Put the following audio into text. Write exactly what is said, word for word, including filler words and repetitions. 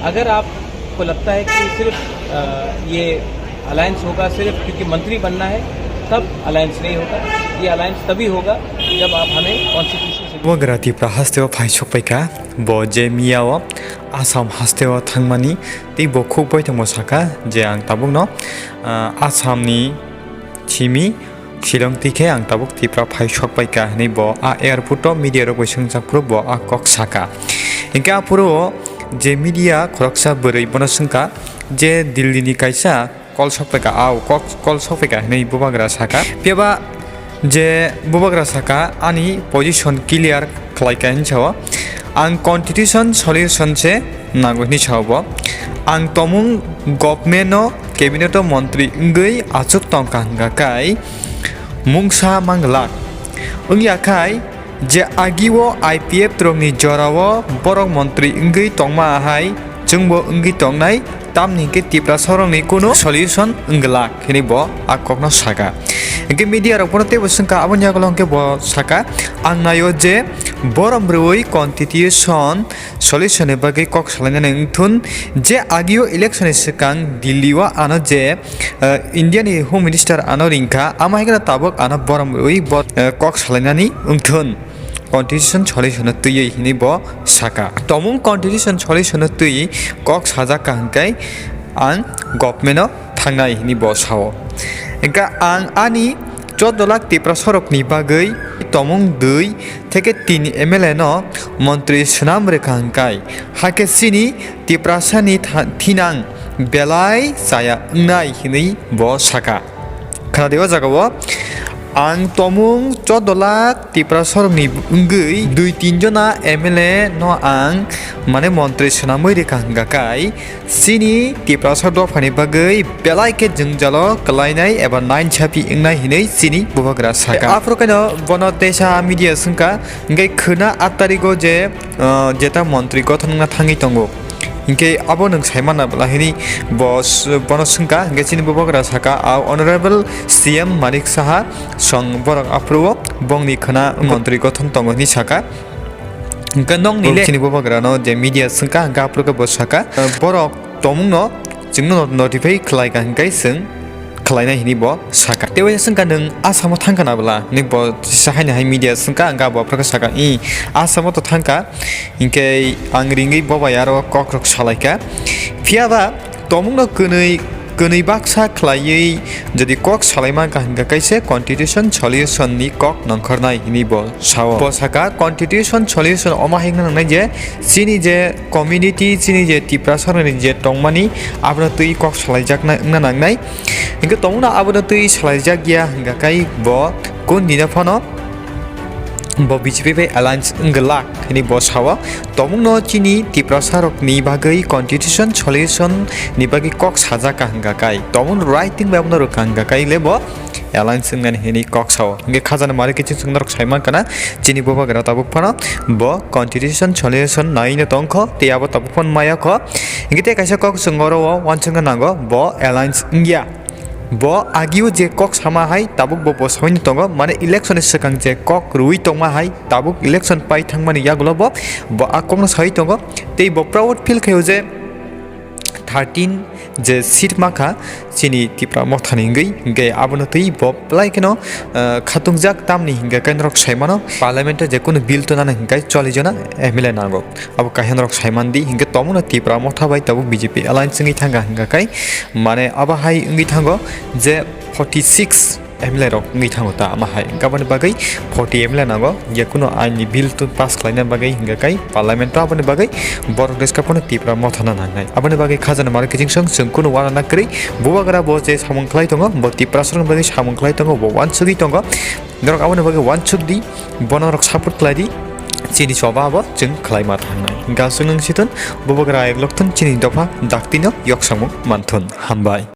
अगर आपको लगता है कि सिर्फ, अ, ये अलायंस होगा सिर्फ क्योंकि मंत्री बनना है, तब अलायंस नहीं होगा। ये अलायंस तभी होगा जब आप हमें कॉन्स्टिट्यूशन से Bubagra Tipra hasteo phai sokpaikha, bo je miyao Assam hasteo thangmani tei bo khuk boithangbo sakha je ang tabukno, ah, Assamni simi Shillong twi khe ang tabuk Tipra phai sokpaikha hinwi bo a airport o media rok bai swngjak phuru bo a kok sakha. Hinkhe aphuru je media khoroksa bwrwi bono swngkha je Delhi ni kaisa call sokpaikha, ao kok call sokpaikha hinwi Bubagra sakha. Phiyaba je Bubagra sakha, ani position clear khlaikha hinwi sao. Ang constitution solution se nango hinwi sao bo. Ang tomung government o cabinet o montri wngwi achuk tongkha hwnkha khai mungsa manglak. Wngya khai je agio I P F rokni jorao borok montri wngwi tongma hai chwngbo wngwi tongnai, tamni hwnkhe Tiprasa rokni kunu solution wngwlak hinwi bo a kokno sakha. Hwnkhe media rok bono teibo swngkha, aboni yagulo hwnkhe bo sakha, ang naio je borom rwui constitution solution ni bagwi kok salainani wngthun, je agio election ni swkang Delhi o ano je, eh, India ni Home Minister ano ringkha, amo hai kheno tabuk ano borom rwui bo, eh, kok salainani wngthun. Constitution solution no twiwi hinwi bo sakha. Tomung constitution solution no twiwi kok sajak ka hwnkhe ang government o thangnai hinwi bo sao. Hwnkhe ang ani choudo lakh Tiprasa rokni bagwi tomung dui theke tin M L A no montri swnam rwkha hwnkhe, hakhe chini Tiprasa ni tha-, thinang belai chaya wngnai hinwi bo sakha. Khna di o jaga o, ang tomung choudo lakh Tiprasa rokni wngwi dui tin jona M L A no ang mane montri swnamwi rwkha hwnkha khai, chini Tiprasa dophani bagwi belai khe jwngjalo kwlainai eba nainsapi wngnai hinwi chini Bubagra sakha. Aphuru khaino bono teisa media swngkha, hwnkhe khwna aat tarigo je, ah, jeta montri gothon wngna thangwi tongo. Hinkhe abo nwng sai manna bwla hinwi bo s-, bono swngkha, hinkhe chini Bubagra sakha, a Honorable C M Manik Saha song borok aphuru o bongni khwna montri gothon tongo hinwi sakha. Hinkhe nokni le chini Bubagra no je media swngkha, hinkhe aphuru khe bo sakha, borok tomungno chwngno notify khlaikha hinkhe chwng khlainai hinwi bo sakha. Tei waisa swngkha, "Nwng Assam o thangkha na bwla?" hinwi bo kisa haino hai media swngkha, hwnkhe bo aphuru khe sakha, "Ih, Assam o to thangkha, hinkhe ang ringwi bo bai aro kok rok salaikha." Phiyaba tomungno kwnwi, kwnwi baksa khlaiwi jodi kok salai mankha hwnkhe kaisa constitution solution ni kok nongkhornai hinwi bo sao. Bo sakha, constitution solution omo hai wngna nangnai je chini je community, chini je Tiprasa rokni je tongmani, abono twi kok salaijakna wngna nangnai. Hinkhe tomungno abono twi salaijak ya hwnkha khai bo kun dino phano bo B J P bai alliance wngwlak hinwi bo sao. Tomungno chini Tiprasa rokni bagwi constitution solution ni bagwi kok sajak ka hwnkha khai, tomung writing bai abono rwkha hwnkha khai le bo alliance wngnani hinwi kok sao. Hinkhe khajani mari kiching chwng norok sai mankha na, chini Bubagra tabuk phano bo constitution solution naino tongkho, tei abo tabuk phano maya kho. Hinkhe tei kaisa kok chwng oro o uansukna nango, bo alliance wngya. Bo agio je kok sama hai tabuk bo bosongwi tongo, mane election ni swkang je kok rwui tongma hai tabuk election pai thangmani yagulo bo, bo a kokno saui tongo. Tei bo proud feel khaio je thirteen je seat makha chini Tipra mothani wngwi, hinkhe abono twi bo belai kheno, eh, khatungjak, tamni hinkhe khe norok sai mano parliament o je kunu bill tonani hinkhe chollish jona M L A nango. Abo kaisa norok sai man di, hinkhe tomungno Tipra motha bai tabuk B J P alliance wngwi thangkha hwnkha khai, mane abo hai wngwi thango je forty six M L A rok wngwi thango ta ama hai, hinkhe aboni bagwi forty M L A nango, je kunu ain ni bill twi pass khlaina bagwi hwnkha khai parliament o, aboni bagwi borok rwska phano Tipra mothano nangnai. Aboni bagwi khajani mari kiching song chwng kunu uanana kwrwi, Bubagra bo je samung khlai tongo, bo Tiprasa rokni bagwi samung khlai tongo, bo uansugwi tongo. Norok aboni bagwi uansuk di, bono norok support khlai di, chini choba abo chwng khlaima thangnai. Hwnkha chwng nwng sithun, Bubagra eklok thun, chini dopha daktino yoksongmung manthun. Hambai.